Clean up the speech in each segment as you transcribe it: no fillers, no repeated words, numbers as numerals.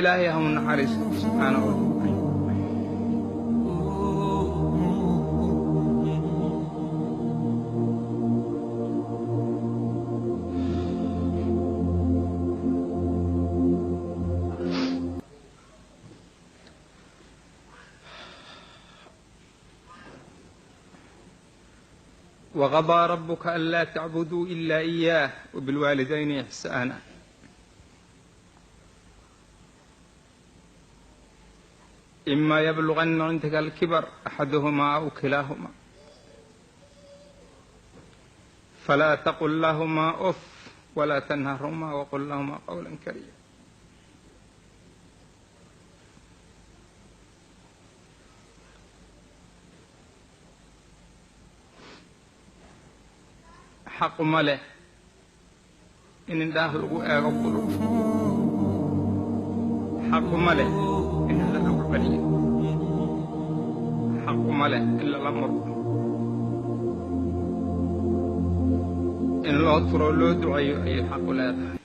Ilaahay ha u naxariisto subxaanahu wa. وقضى ربك ألا تعبدوا إلا إياه وبالوالدين إحسانا. إما يبلغن عندك الكبر أحدهما أو كلاهما فلا تقل لهما أف ولا تنهرهما وقل لهما قولا كريما. Xaqu ma leh in indhaah lagu eego qulub, xaqu ma leh in hadal lagu celiyo, xaqu ma leh in lala murmo, in loo turo loo duceeyo ayay xaqu leedahay.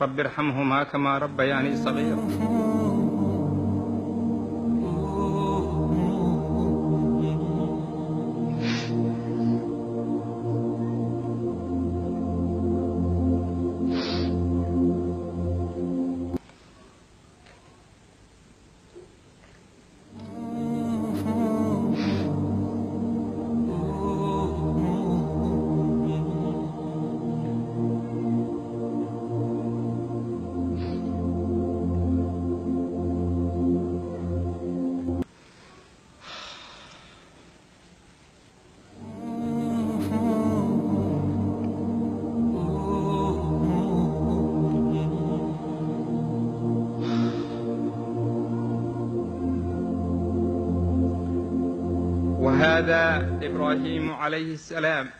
Rabbi irxamhumaa kamaa rabbayaanii sagiira. وهذا إبراهيم عليه السلام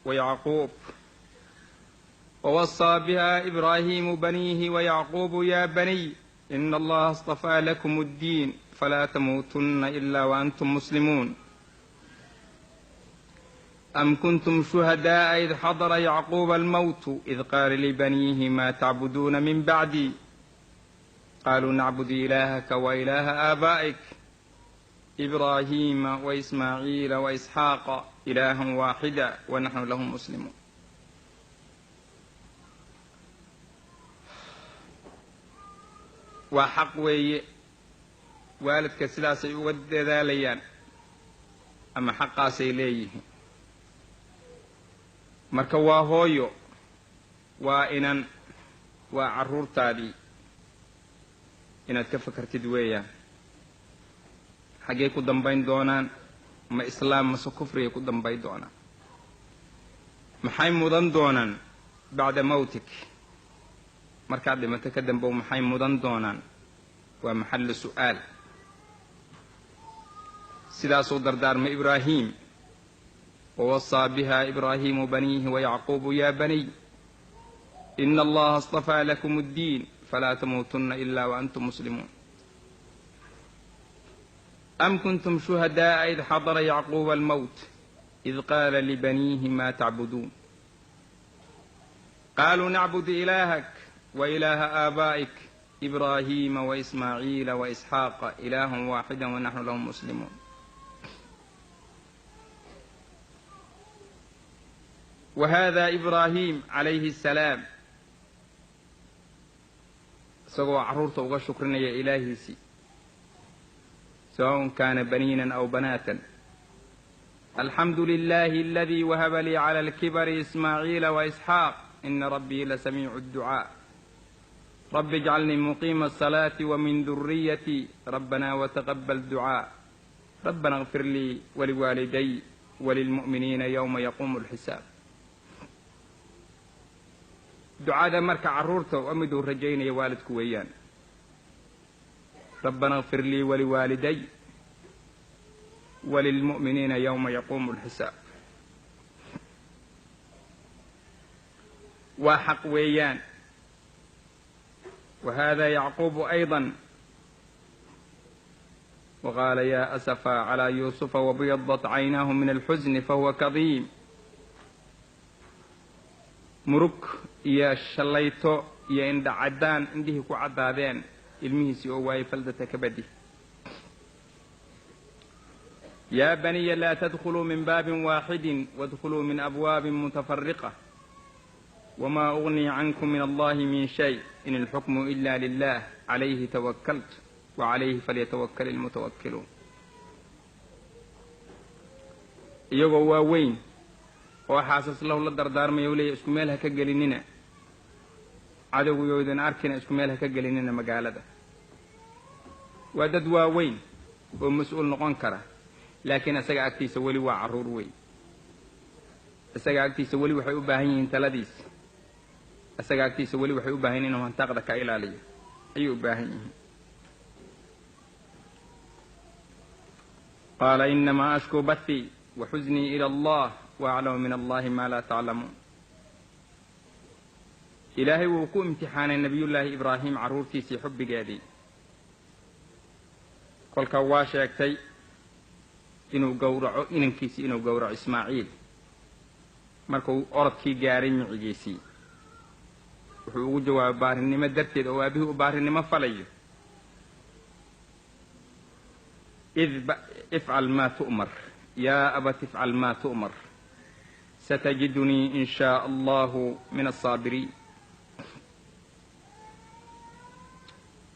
ويعقوب. ووصى بها إبراهيم بنيه ويعقوب: يا بني إن الله اصطفى لكم الدين فلا تموتن إلا وأنتم مسلمون. أم كنتم شهداء إذ حضر يعقوب الموت إذ قال لبنيه ما تعبدون من بعدي قالوا نعبد إلهك وإله آبائك إبراهيم وإسماعيل وإسحاق إلها واحدا ونحن له مسلمون. Waa xaq weeye, waalidka sidaasay uga dadaalayaan ama xaqaasay leeyihiin. Marka waa hooyo, waa inan, waa carruurtaadii inaad ka fakartid weeyaan. Xaggay ku dambayn doonaan? Ma islaam mase kufrigay ku dambayn doonaan? Maxay mudan doonaan bacda mawtik? Markaad dhimato ka dambow maxay mudan doonaan? Waa maxallu su'aal. Sidaasuu dardaarmay Ibraahim. Wawasaa biha Ibraahiimu baniihi wayacquubu: yaa baniy ina Allaha astafaa lakum addiin falaa tamuutunna ila waantum muslimuun. أم كنتم شهداء إذ حضر يعقوب الموت إذ قال لبنيه ما تعبدون قالوا نعبد إلهك وإله آبائك إبراهيم وإسماعيل وإسحاق إلها واحدا ونحن له مسلمون. وهذا إبراهيم عليه السلام isagoo carruurta uga shukrinaya ilaahiisii, سواء كان بنينا أو بناتا: الحمد لله الذي وهب لي على الكبر إسماعيل وإسحاق إن ربي لسميع الدعاء. رب اجعلني مقيم الصلاة ومن ذريتي ربنا وتقبل دعاء. ربنا اغفر لي ولوالدي وللمؤمنين يوم يقوم الحساب. Ducada marka carruurta waa miduu rajaynaya waalidku weeyaan: ربنا اغفر لي ولوالدي وللمؤمنين يوم يقوم الحساب. Waa xaq weeyaan. وهذا يعقوب أيضا وقال: يا أسفا على يوسف وابيضت عيناه من الحزن فهو كظيم. Murug Iyo shallayto iyo indha caddaan indhihii ku caddaadeen ilmihiisii oo waayey faldata kabadi. Yaa baniya laa tadkhuluu min baabin waaxidin waadkhuluu min abwaabin mutafariqa wamaa ugnii cankum min allahi min shay in alxukmu ila lilah calayhi tawakaltu wacalayhi falyatawakkal ilmutawakkiluun. Iyagoo waaweyn oo xaasas lahu la dardaarmaya u leeyahy isku meel ha ka gelinina, cadowgayoodan arkina isku meel ha ka gelinina magaalada. Waa dad waaweyn oo mas-uul noqon kara, laakiin isaga agtiisa weli waa carruur weyn. Isaga agtiisa weli waxay u baahan yihiin taladiisa. Isaga agtiisa weli waxay u baahan yihin inuu hantaaqda ka ilaaliyo ayay u baahan yihiin. Qaala inamaa ashkuu bathii wa xuznii ila allah wa aclamu min allahi maa laa taclamuun. Ilaahay wuu ku imtixaanay nabiyullaahi Ibraahim carruurtiisii xubbigeedii. Kolka waa sheegtay inuu gowraco inankiisii, inuu gowraco Ismaaciil. Markuu orodkii gaaray micigiisii, wuxuu ugu jawaabay baarinimo darteed oo aabihii u baarinimo falayo: id ifcal maa tu'mar, yaa abat ifcal maa tu'mar, satajidunii in shaa allahu min alsaabiriin.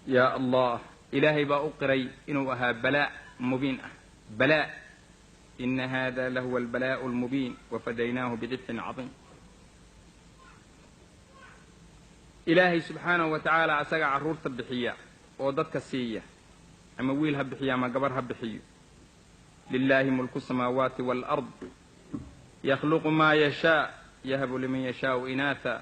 Yaa Allah, ilaahay baa u qiray inuu ahaa balaa mubiin ah, balaa ina hada lahuwa albalaa'u almubiin wafadaynaahu bidibxin cadiim. Ilaahay subxaanahu wa tacaala asaga carruurta bixiya oo dadka siiya, ama wiil ha bixiyo ama gabar ha bixiyo. Lilaahi mulku samaawaati waalard yakhluqu maa yashaa, yahabu liman yashaau inaatha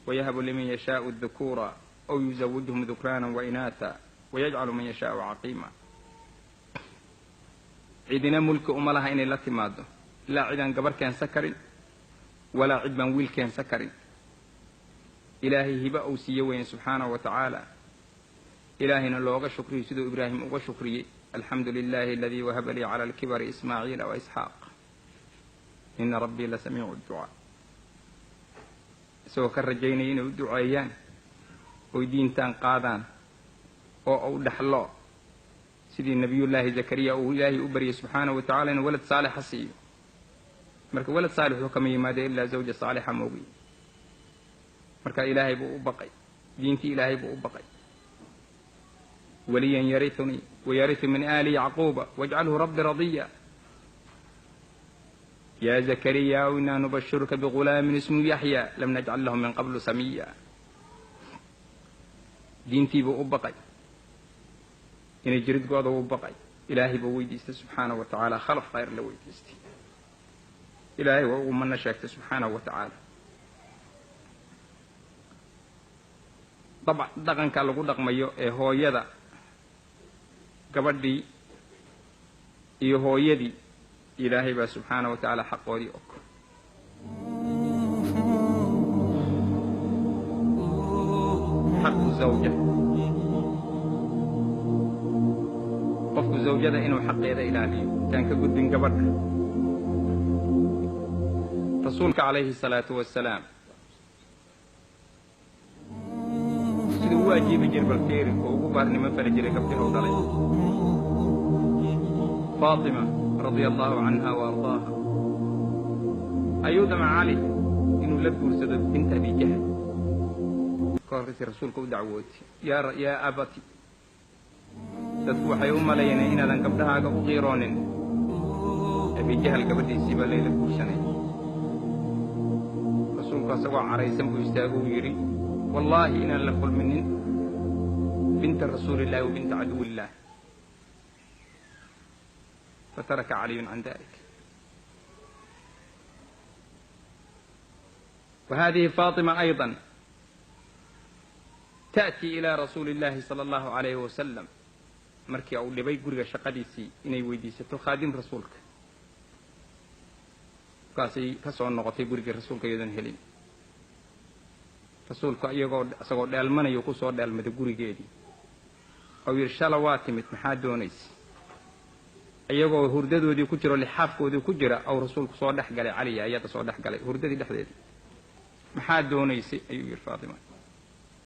wayahabu liman yashaau dukuura aw yuzawijuhum dukraanan wainaatha wayajcalu man yashaau caqiima. Cidina mulki uma laha inay la timaado, laa cidaan gabar keensan karin walaa cid baan wiil keensan karin. Ilaahay hiba uu siiye weyn subxaanahu wa tacaala, ilaahayna looga shukriyo siduu Ibraahim uga shukriyey: alxamdu lilahi aladii wahaba lii cala alkibari Ismaaciila wa Isxaaq, ina rabbii la samiicu ducaa. Isagoo ka rajaynaya inay u duceeyaan oy diintaan qaadaan oo u dhexlo, sidii nabiyullaahi Zakariya uu Ilaahay u baryay subxaanahu wa tacala inuu walad saalixa siiyo. Marka walad saalixuu kama yimaado ilaa zawja saalixa moogiy. Marka Ilaahay buu u baqay, diintii Ilaahay buu u baqay. Waliyan yariunii wayariu min aali Yacquuba wajcalhu rabbi radiya. Ya Zakariya inaa nubashiruka bigulaamin ismuhu Yaxya lam najcal lahu min qablu samiya. Diintii buu u baqay, inay jiridgooda u baqay. Ilaahay buu weydiistay subxaanahu wa tacaala, khalaf khayr la weydiistay. Ilaahay waa ugu mana sheegtay subxaanahu wa tacaala. Dabc dhaqanka lagu dhaqmayo ee hooyada gabadhii iyo hooyadii, Ilaahay baa subxaanahu wa tacaala xaqoodii og. Xaqu zawja, qofku zawjada inuu xaqeeda ilaaliyo. Intaan ka gudbin gabadha, rasuulka calayhi salaatu wasalaam siduu u ajiibi jiray balkeeri oo ugu baarnimo fali jiray gabdhihow dhalay. Faatima radia allahu canha wa ardaaha ayuu dama Cali inuu la guursado binta Abi Jahl. Ka horkaysay rasuulka u dacwootay: yaa abati, dadku waxay u malayneen inaadan gabdhahaaga u qiiroonin, Abi Jahl gabadhiisii baa layla guursanay. Rasuulku asagoo caraysan buu istaago uu yidhi: wallaahi inaan la kulminin binta rasuulillahi wa binta caduwillaah. Fataraka Caliyun can dalik. Wa hadihi Faatima ayضa ta'tii ilaa rasuuli illahi sala allahu calayhi wasalam markii uu dhibay guriga shaqadiisii inay weydiisato khaadim rasuulka. Markaasay ka soo noqotay gurigii rasuulka iyadoon helin. Rasuulku iyagoo isagoo dheelmanayo ku soo dheelmaday gurigeedii ou yidhi: shala waa timid, maxaa doonaysa? Iyagoo hurdadoodii ku jiro, lixaafkoodii ku jira, ou rasuulku soo dhex galay Caliya iyada soo dhex galay hurdadii dhexdeedii. Maxaa doonaysay, ayuu yidhi Faatima.